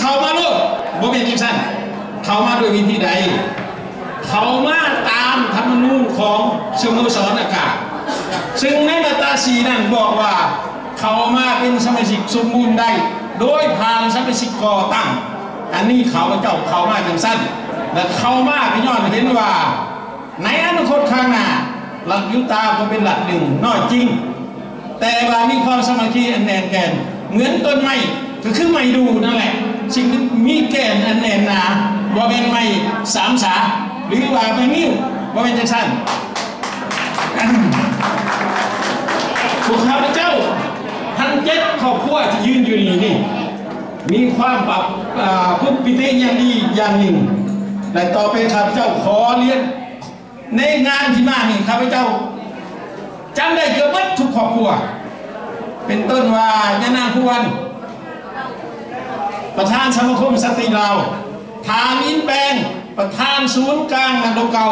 ເຂົ້າມາໂລດ. ບໍ່ແມ່ນຈັ່ງຊັ້ນ. ເຂົ້າມາດ້ວຍວິທີໃດ? ເຂົ້າມາຕາມທຳມະນູນຂອງສະໂມສອນອາກາດ, ຊຶ່ງໃນມາດຕາສີ່ນັ້ນບອກວ່າ ເຂົ້າມາເປັນສະມາຊິກສົມບູນໄດ້ ໂດຍຜ່ານສະມາຊິກກໍ່ຕັ້ງ. ອັນນີ້ຂ້າພະເຈົ້າເຂົ້າມາຈັ່ງຊັ້ນ ແລະ ເຂົ້າມາກໍຍ້ອນເຫັນວ່າ ໃນອະນາຄົດຂ້າງໜ້າ ລັດຢູຕາກໍເປັນລັດໜຶ່ງນ້ອຍຈິງ, ແຕ່ວ່າມີຄວາມສາມັກຄີອັນແໜ້ນແກ່ນ ເໝືອນຕົ້ນໄມ້ ກໍຄືໄມ້ດູ່ນັ້ນແຫຼະ ສິ່ງທີ່ມີແກ່ນອັນແໜ້ນໜາ, ບໍ່ແມ່ນໄມ້ສາມສາ ຫຼືວ່າໄມ້ງິ້ວ, ບໍ່ແມ່ນຈັ່ງຊັ້ນ. ພວກຂ້າພະເຈົ້າທັງເຈັດຄອບຄົວທີ່ຢືນຢູ່ນີ້ນີ້ ມີຄວາມປັບ ອາ ປຶກປີຕິຢ່າງດີຢ່າງຍິ່ງ ແລະ ຕໍ່ໄປຂ້າພະເຈົ້າຂໍລຽນ ໃນງານທີ່ມານີ້ ຂ້າພະເຈົ້າຈຳໄດ້ເກືອບເບິດທຸກຄອບຄົວ ເປັນຕົ້ນວ່າ ຍານາງພູວັນ ປະທານສະມາຄົມສະຕຣີລາວ, ທ່ານອິນແປງ ປະທານສູນກາງນາໂດເກົ່າ,